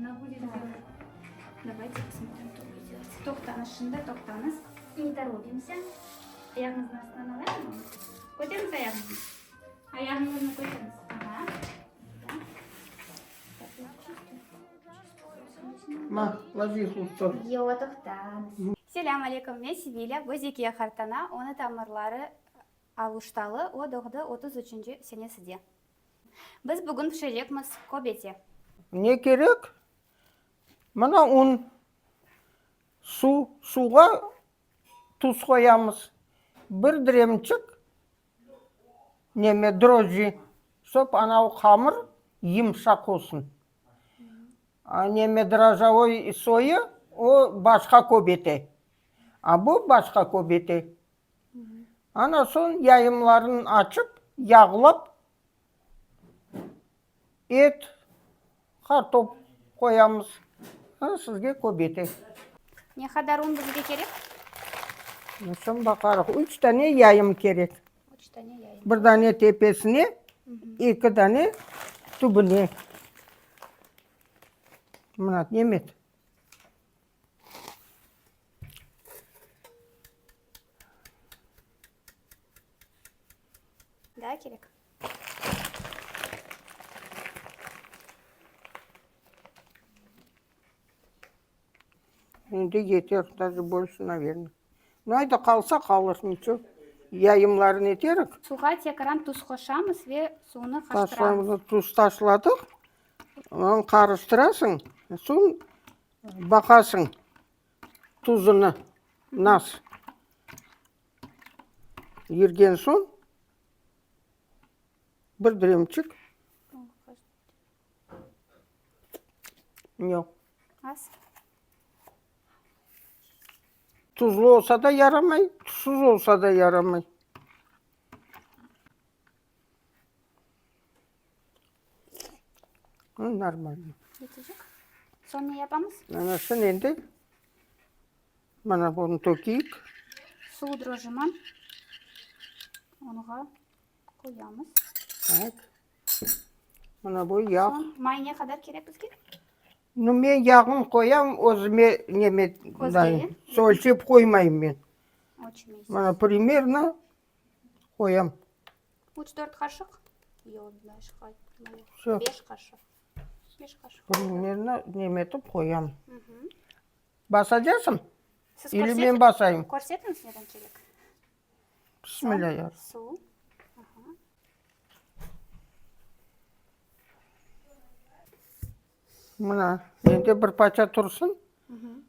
Она будет делать. Давайте посмотрим, кто будет делать. Toqtañız, şimdi toqtañız. Не торопимся. Ayağıñıznı astından alayımmı? Köteriñiz ayağıñıznı. Ayağıñıznı köteriñiz. Aha. Ma, ложись usta. Yoq, toqtañız. Selâm aleyküm, men Sevilâ, bu Zekiye qartana, onı tamırları Aluştalı, o doğdı 33 üçünci seneside. Biz bugün pişirecekmiz köbete. Ne kerek? Mına un, suv, suvğa tuz qoyamız, bir diremçik neme, drojji, şop anavı hamır yımşaq olsun. A neme drojjovoy soyı, o başqa köbete, a bu başqa köbete. Ana soñ yayımlarını açıp, yağlap, et, qartop qoyamız. Ana sizge köbete. Ne qadar un bizge kerek? Soñ baqarıq. Üç dane yayım kerek. Üç dane yayım. Bir dane tepesine, eki dane tübüne. Mına, Nemet. Daa kerek. Endi yeter, daje bolşe, naverno. Nu, ayda qalsa qalır, niço, yayımlarını eterik. Suvğa tekrar tuz qoşamız ve suvnı qaştıramız. Tuz taşladıq, onı qarıştırasıñ, soñ Baqasıñ tuzunı nas yirgen soñ bir diremçik yoq. Az. Tuzlu olsa da yaramay, tuzsuz olsa da yaramay. Normalno. Yetecek. Soñ ne yapamız? Ana şunı endi mana bunı tökeyik. Suv drojıman unğa qoyamız. Tak. Mana bu yağ. Soñ may ne qadar kerek bizge? Nu, men yağın qoyam, özüme neme, Közge. ölçep qoymayım men. Ölçmeysiz. Mana primerno qoyam. Üç, dört qaşıq? Yoq, beş, beş qaşıq. Beş qaşıq. Primerno nemetip qoyam. Basacasıñ? Siz Ili men basayım? Körsetiñiz neden kerek. Bismillah ya. Suv. Mına, endi bir parça tursın,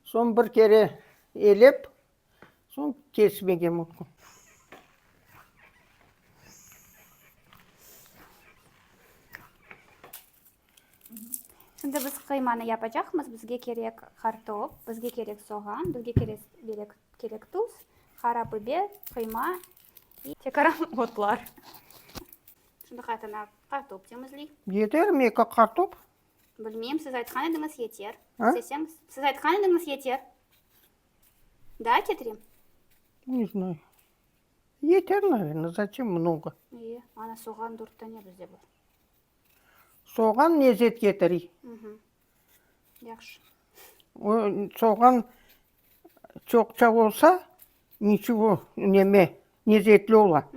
soñ bir kere elep, Soñ kesmege mümkün. Şimdi biz qıymanı yapacaqmız. Bizge kerek qartop, bizge kerek soğan, bizge kerek kerek tuz, qara biber, qıyma i tekaran otlar. Şimdi qartana qartop temizley. Yetermi eki qartop? Bilmeyim, siz aytqan ediñiz yeter. İsteseñiz, siz aytqan ediñiz yeter. Daa ketireyim? Ne znаю. Yeter, naverno, zaçem mnogo? İyi, ana soğan dört tane bizde bar. Soğan lezet ketiriy. Yahşı. O, soğan çoqça olsa, niçego, neme, lezetli ola.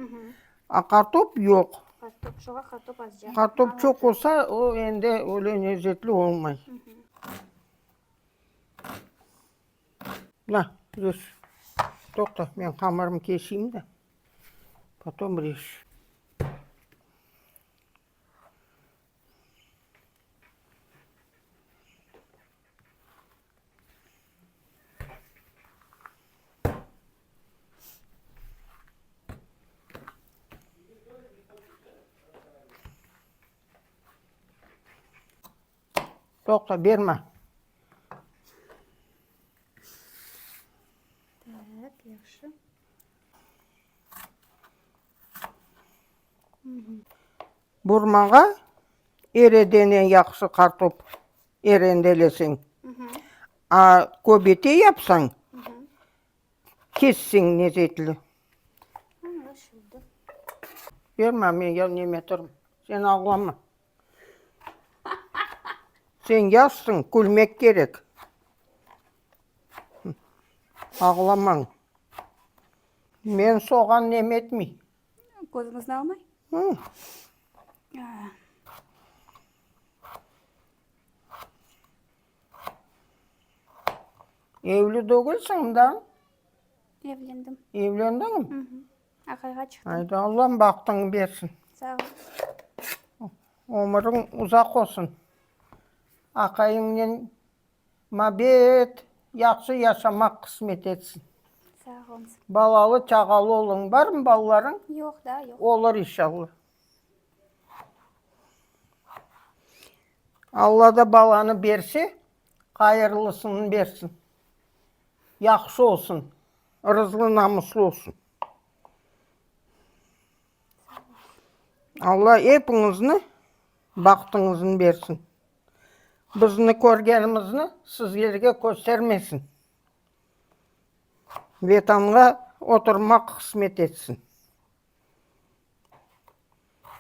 A qartop yoq. Qartop, şoğa qartop azca. Qartop çoq olsa, o endi öyle lezetli olmay. Na, reş. Toqta, men hamırımı keseyim de, potom reş. Toqta, berme. Tak, yahşı. Burmağa ereden eñ yahşı qartop erendeleseñ. A köbete yapsañ, kesseñ lezetli. Añlaşıldı. Berme, men ya nemetirm. Sen ağlama. Sen yaşsıñ, külmek kerek. Ağlamañ. Men soğan nem etmey. Közüñizni almay? Evli degilsiñ da? Evlendim. Evlendiñmi? Aqayğa çıqtım. Ayda, Allam bahtıñı bersin. Sağ ol. Ömüriñ uzaq olsun. Aqayıñnen mabet, yahşı yaşamaq qısmet etsin. Sağ oluñız. Balalı-çağalı oluñ. Barmı balalarıñ? Yoq, daa yoq. Olur inşallah. Alla da balanı berse, hayırlısını bersin. Yahşı olsun, ırızlı-namuslı olsun. Alla epiñizni bahtıñıznı bersin. Bizni körgenimizni sizlerge köstermesin. Vetanğa oturmaq qısmet etsin.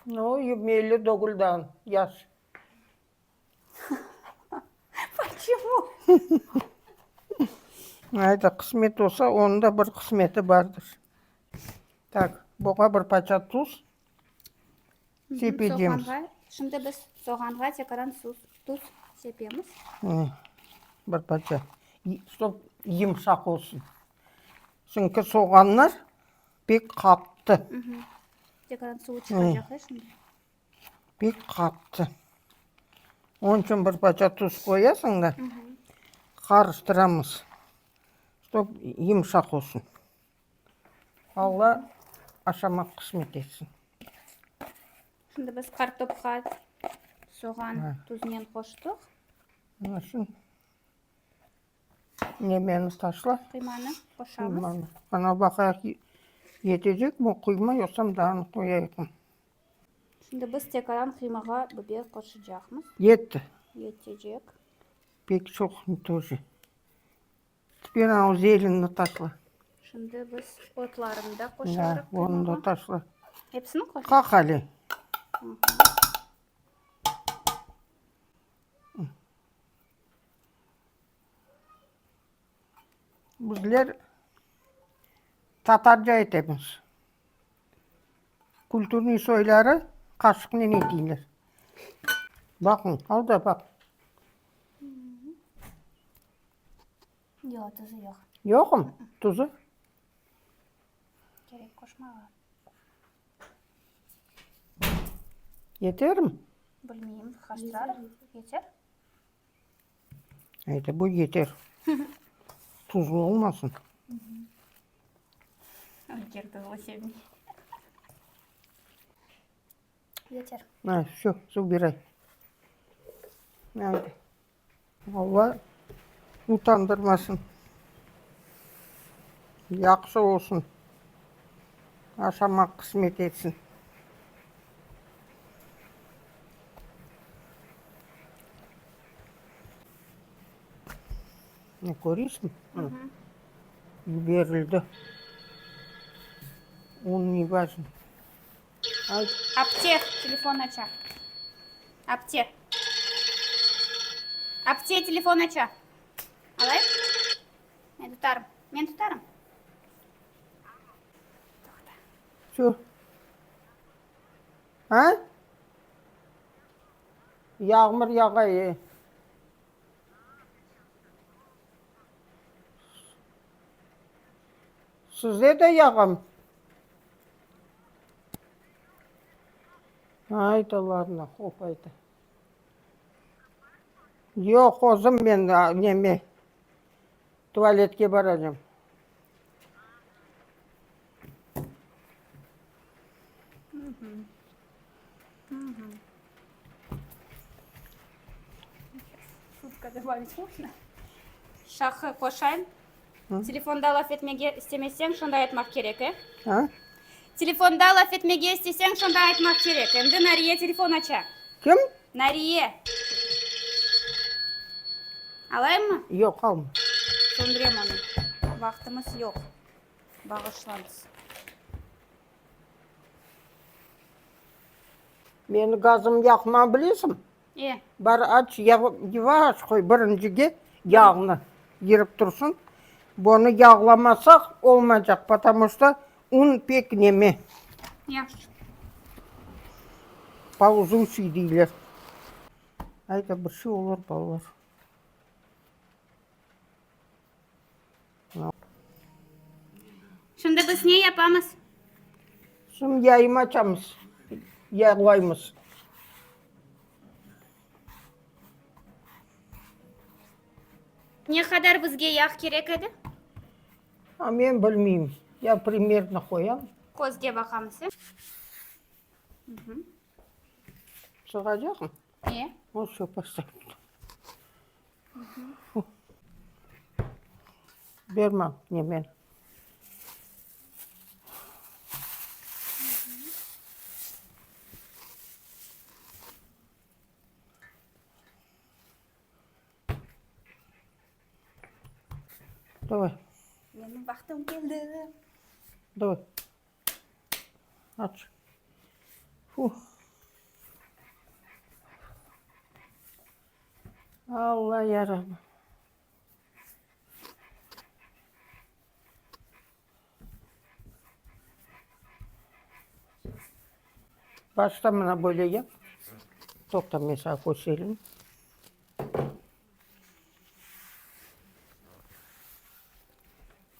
No, belli degil daa, yaş. Почему? Ayda, qısmet olsa, onıñ da bir qısmeti bardır. Tak, buña bir paça tuz sepecemiz. Soğanğa, şimdi biz soğanğa tekaran tuz sepemiz. Bir paça, ştob yımşaq olsun. Çünki soğanlar pek qattı. Tekaran suvu çıqacaq, e, şimdi? Pek qattı. Onıñ içün bir paça tuz qoyasıñ da, qarıştıramız, ştob yımşaq olsun. Alla aşamaq qısmet etsin. Şimdi biz qartopqa soğan tuznen qoştıq. Ana şimdi nemeni taşla. Qıymanı qoşamız. Qıymanı. Ana baqayıq, yetecekmi qıyma, yoqsa daa qoyayıqmı? Şimdi biz tekaran qıymağa biber qoşacaqmız. Yetti. Yetecek. Pek çoq toje. Teper ana o zelenni taşla. Şimdi biz otlarını da qoşarıq Da, onı da taşla. Episini qoşayıq? Qaq ale. Bizler tatarca etemiz. Kulturnıy soyları qaşıqnen eteyler. Baqıñ, al da baq. Yoq, tuzu yoq. Yoqmı tuzu? Kerek qoşmağa. Yetermi? Bilmeyim, qarıştırarıq. Yeter. Ayta, bu yeter. Tuzlu olmasın. Ülker tuzlu sevmey. Yeter. Ha, vsё, забирай. Ayda. Alla utandırmasın. Yahşı olsun. Aşamaq qısmet etsin. Ne köresiñ? Berildi. Un ne важно. Apte, telefon aça. Apte. Apte, telefon aça. Alayım? Men tutarım. Men tutarım. Toqta. Şu. Ha? Yağmur yağa, e. Sizde de yağamı? Ayta, ladno, hop ayta. Yoq, özüm men neme, tualetke baracam. Şutka dobavit можно? Şahı qoşayım. Telefonda laf etmege istemeseñ, şonda aytmaq kerek, e? A? Telefonda laf etmege isteseñ, şonda aytmaq kerek. Endi Nariye telefon aça. Kim? Nariye. Alayımmı? Yoq, alma. Söndürem onı. Vaqtımız yoq. Bağışlañız. Meni gazım yaqma, bilesiñ? E. Bar aç, yavaş qoy birincige yağnı, yirip tursın. Bunı yağlamasaq olmaycaq, potomu çto un pek neme. Ya. Polzuçiy deyler. Ayda bir şey olur, balalar. Şimdi biz ne yapamız? Şimdi yayma açamız, yağlaymız. Ne qadar bizge yağ kerek edi? A men bilmeyim. Ya primerno qoyam. Közge baqamız, e? Sığacaqmı? E. O, vse, postavь. Bermem nemen. Davay. Menim vaqtım keldi. Davay. Aç. Fuh. Alla yarabbim. Başta mına böyle yap. Toqta, men saña köstereyim.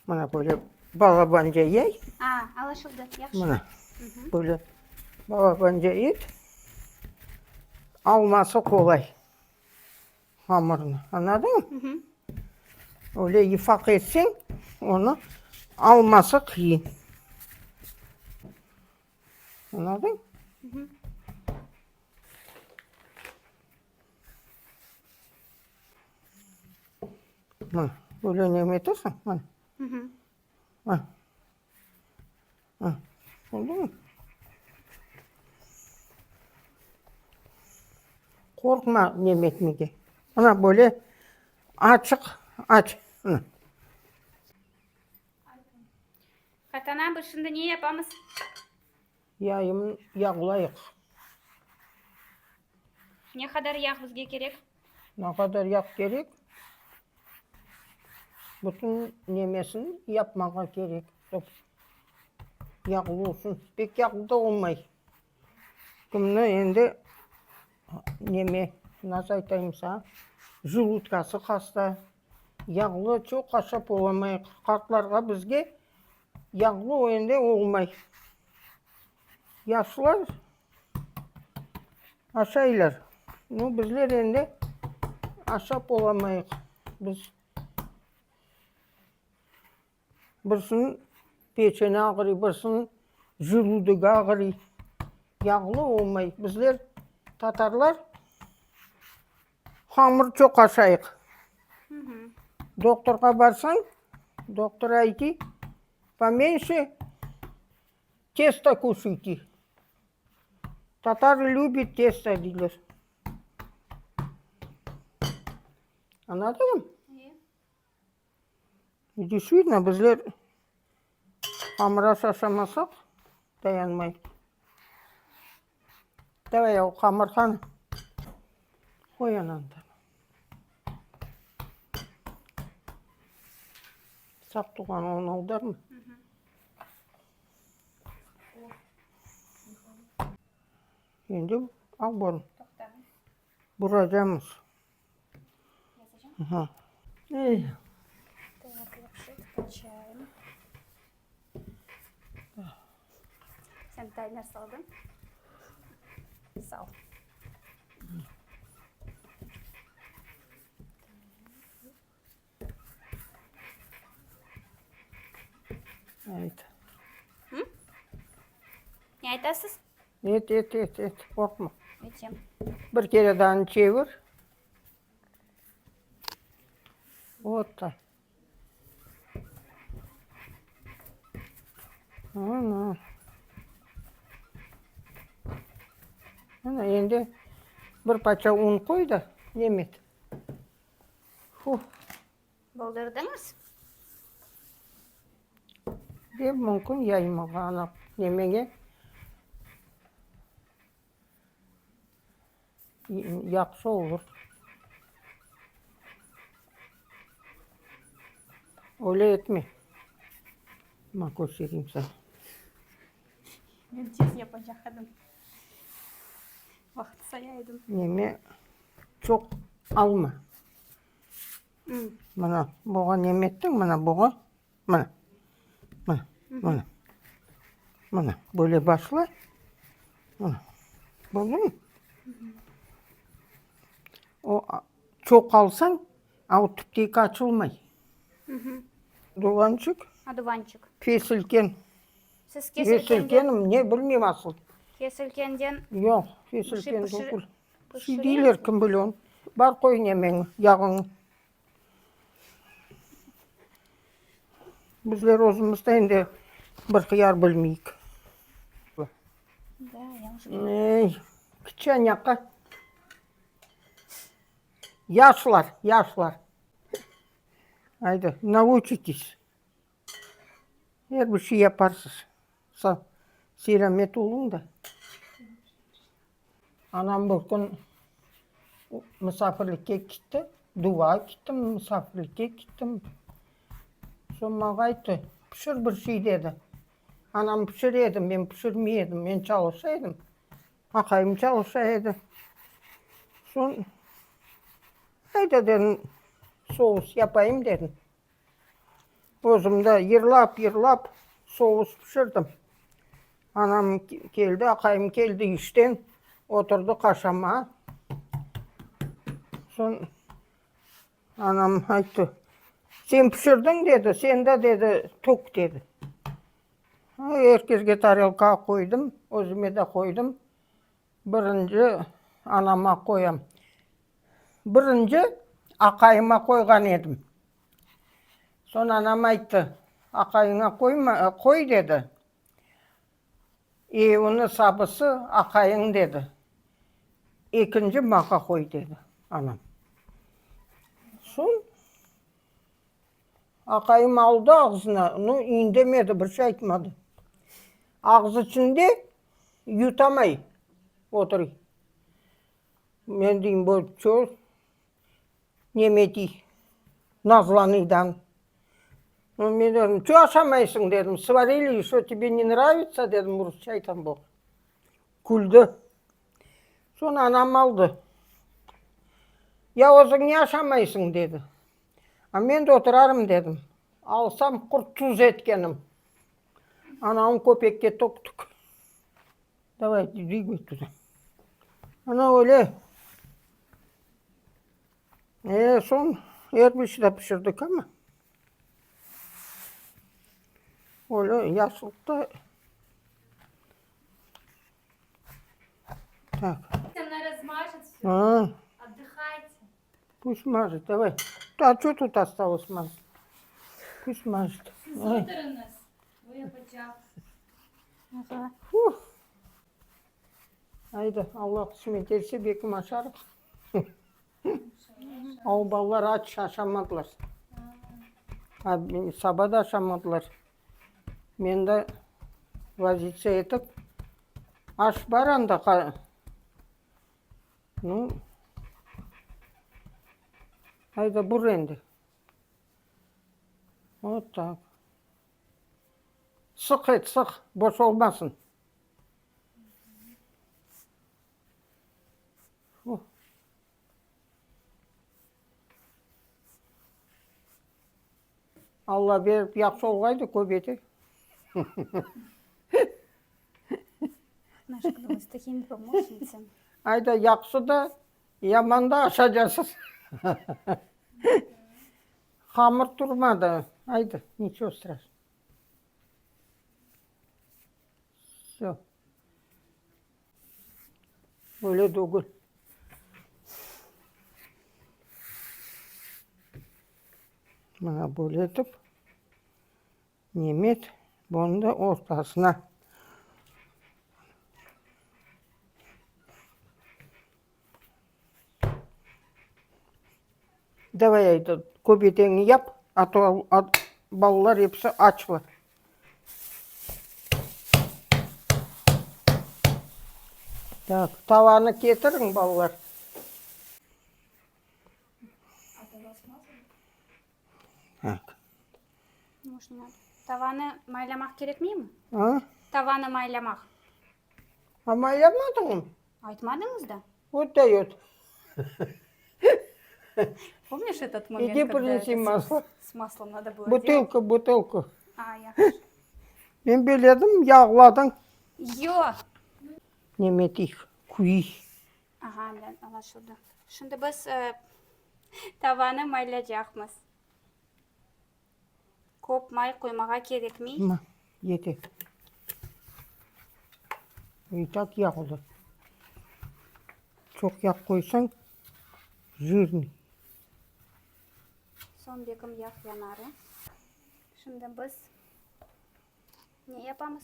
Mına böyle balabanca yay. A, alaşıldı, yahşı. Mına, böyle balabanca et. Alması qolay hamırnı, añladıñmı? Öyle yufaq etseñ, onı alması qıyın. Añladıñ? Mına, böyle neme etersiñ, mına. Mına. Mına, oldu mı? Qorqma neme etmege. Mına böyle açıq aç, mına. Qartana, biz şimdi ne yapamız? Yayımnı yağlayıq. Ne qadar yağ bizge kerek? Ne qadar yağ kerek? Bütün nemesini yapmağa kerek, ştob yağlı olsun. Pek yağlı da olmay. Kimni endi neme, nasıl aytayım saña, jıludkası hasta, yağlı çoq aşap olamay. Qartlarğa bizge yağlı endi olmay. Yaşlar aşaylar, no bizler endi aşap olamayıq. Biz birisiniñ peçeni ağrıy, birisiniñ jıludogı ağrıy. Yağlı olmay. Bizler tatarlar hamır çoq aşayıq. Doktorğa barsañ, doktor aytiy, pomenşe Testo kuşayte. Tatarı lübit testo deyler. Añladıñmı? Действительno, bizler hamır aş aşamasaq, dayanmay. Davay, o hamır qani? Qoy ananı da. Saq turğan, onı avdarma. Endi al bunı. Buracamız. Aha. Ey. Sen taymer saldıñ. Sal. Ayt. Ne aytasız? Et, et, et, et, qorqma. Etem. Bir kere daa çevir. Vot tak. Ana. Ana, endi bir parça un qoy da, nemet. Fuh. Boldurdıñız? Dep mümkün yaymağa, ana, nemege. Yahşı olur. Öyle etme. Ma, köstereyim saña. Men tez yapacaq edim. Vaqıt saya edim. Neme çoq alma. Mına, buğa neme ettiñ, mına buğa, mına, mına, mına, mına, böyle başla, mına, kördiñmi? O, çoq alsañ, a o tüpteki açılmay. Duvançik. Aduvançik. Kesilgen. Siz kesilgenden. Kesilgenim, ne bilmeyim asıl. Kesilgenden. Yoq, kesilgen degil. Şiy deyler, kim bile onı. Bar qoy nemeñi, yağıñı. Bizler özümiz de endi bir hıyar bilmeyik. Ey, kiçenyaqa. Yaşlar, yaşlar. Aydı, nauçites. Er bir şey yaparsız. Sağ, selâmet oluñ da. Anam bir kün musafirlikke kitti, duva kittim, musafirlikke kittim. Soñ maña ayttı, pişir bir şey dedi. Anam pişire edi, men pişirmey edim, men çalışa edim. Aqayım çalışa edi. Soñ, ayda dedim, soус yapayım dedim. Özüm de yırlap-yırlap soус pişirdim. Anam keldi, aqayım keldi işten, oturdı qaşama. Soñ anam ayttı, Sen pişirdiñ, dedi, sen de, dedi, tök, dedi. Er kesge tarelkağa qoydım, özüme de qoydım. Birinci anama qoyam. Birinci aqayıma qoyğan edim. Soñ anam ayttı, Aqayıña qoyma, qoy, dedi. Evniñ sabısı aqayıñ, dedi. Ekinci maña qoy, dedi anam. Soñ aqayım aldı ağzına, nu, indemedi, bir şey aytmadı. Ağız içinde yutamay oturuy. Men deyim, bu ço neme dey, nazlanıydan. Men dedim, ço aşamaysıñ dedim, svarili, şo tebe ne nravitsa dedim, rusça aytam bu. Küldi. Soñ anam aldı. Ya özüñ ne aşamaysıñ dedi. A men de oturarım dedim. Alsam qurt tuz etkenim. Anavın köpekke töktük. Davay, dvigay tuda. Ana öyle. E, soñ er bir şey de pişirdik amma. Öyle yaşlıqta. Так. Она размажет все. А, Отдыхайте. пусть мажет, давай. А что тут осталось мазать? Пусть мажет. Siz Ай. oturıñız. Bu yapacaq. Aha. Fuh. Aydı, Alla qısmet etse, belkim aşarıq. O balalar aç, aşamadılar. Saba da aşamadılar. Men de vazitsa etip, aş bar anda, nu, ayda bur endi. Vot tak. Sıq et, sıq, boş olmasın. Alla berip yahşı olğaydı, köp ete. Наша с такими помощницами. Ayda yahşı da, yaman da aşacasız. Hamır turmadı. Ayda, niçego straşno. Vse. Öyle degil. Mına böyle etip, nemet, bunı da ortasına. Davay, ayda, köbeteñni yap, a to balalar episi açlar. Tak, tavanı ketiriñ, balalar. Так. Может, не надо. Tavanı maylamaq kerekmeymi? A? Tavanı maylamaq. A maylamadıñmı? Aytmadıñız da. Вот дает. Помнишь этот момент, Иди когда принеси это с- масло. с маслом надо было делать? Бутылка, бутылку. A, yahşı. Men beledim, yağladıñ. Yoq. Nemetih, küy. Aha, añlaşıldı. Şimdi biz tavanı maylaycaqmız. Köp may qoymağa kerekmey. Ma, yete. I tak yağlı. Çoq yağ qoysañ, jırnıy. Soñ bekim yağ yanar. Şimdi biz ne yapamız?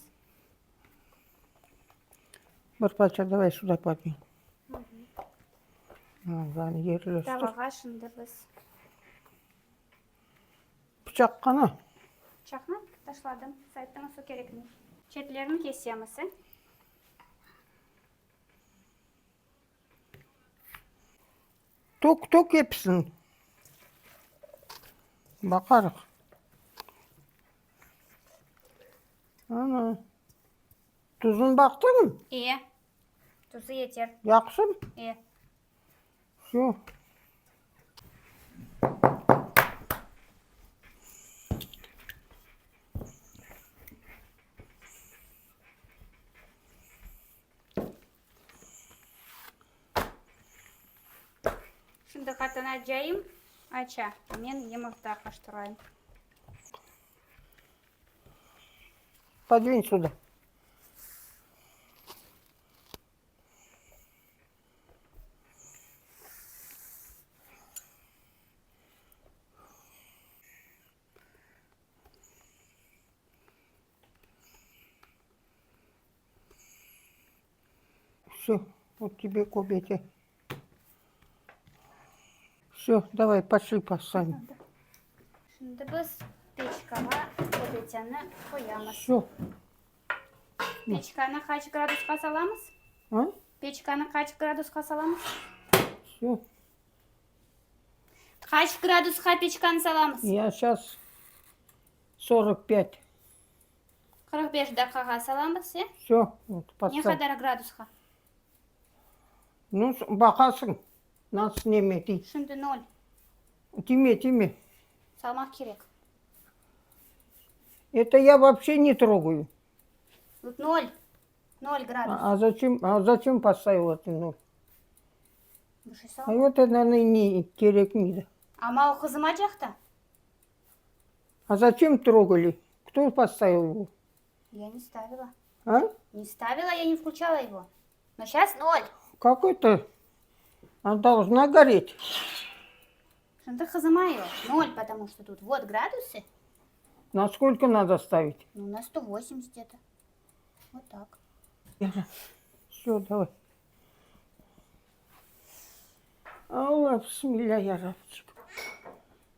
Bir parça davay suda qoyayım. Mınanı yerleştir. Tavağa şimdi biz. Pıçaq qana? Pıçaqnı taşladım. Siz ayttıñız, o kerekmey. Çetlerini kesemiz, e? Tök, tök episini. Baqarıq. Ana. Tuzun baqtıñmı? E. Tuzu yeter. Yahşımı? E. Vsyo. Şimdi qartanacayım aça, men yımırta qaştırayım. Podvin süda. Vsyo, vot tebe köbete. Vsyo, davay, poşli поставим. Şimdi biz peçkağa köbeteni qoyamız. Vsyo. Peçkanı qaç gradusqa salamız? A? Peçkanı qaç gradusqa salamız? Vsyo. Qaç gradusqa peçkanı salamız? Ya seyças 45. 45 daqqağa salamız, e? Vsyo, vot Ne поставь. qadar gradusqa? Nu, baqasıñ, nasıl neme dey. Şimdi nol. Tiyme, tiyme. Salmaq kerek. Это я вообще не трогаю. Тут nol. Nol gradus. А зачем, а зачем поставила ты ноль? Bir şey А sal. вот это, наверное, ne kerekmeydi. Amma o qızımacaq da. А зачем трогали? Кто поставил его? Я не ставила. А? Не ставила, я не включала его. Но сейчас ноль. Как это? Она должна гореть. Şimdi qızımay o. Ноль, потому что тут вот градусы. На сколько надо ставить? Ну, на 180 где-то. Вот так. Все, давай. Alla, bismillah, ya Rabbim.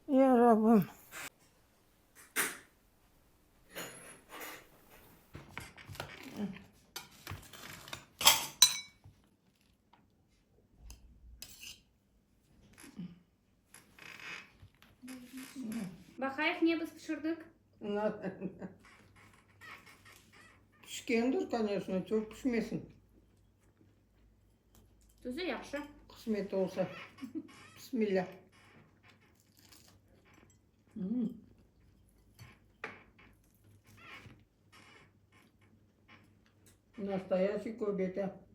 Ya Rabbim. Baqayıq ne biz pişirdik? Pişkendir, конечно, çoq pişmesin. Tuzu yahşı. Qısmet olsa. Bismillah. M. Nastoyashchiy köbete.